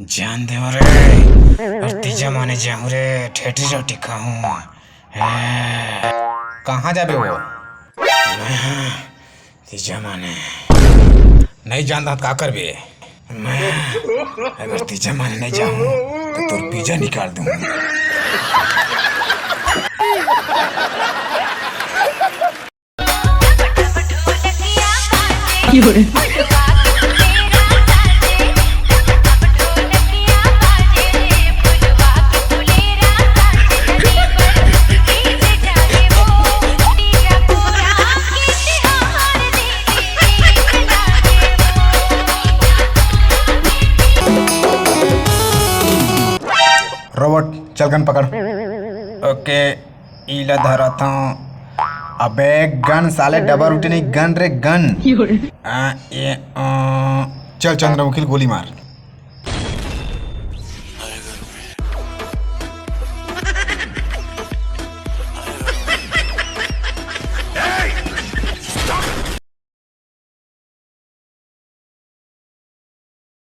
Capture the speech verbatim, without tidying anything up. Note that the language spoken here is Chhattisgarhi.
जान देवं रे, अउ तीजा माने जाहूं रे, ठेठरी रोटी खाहूं। कहां जाबे वो? तीजा माने नइ जानत हस त का करबे? मैं अगर तीजा माने नइ जाहूं त तोर बीजा निकाल दूं। रोबोट, चल गन पकड़। ओके, इला धरत हूं। अबे गन साले, डबल रोटी नहीं, गन रे गन। आ, ए, आ, चल चंद्रमुखी ल गोली मार।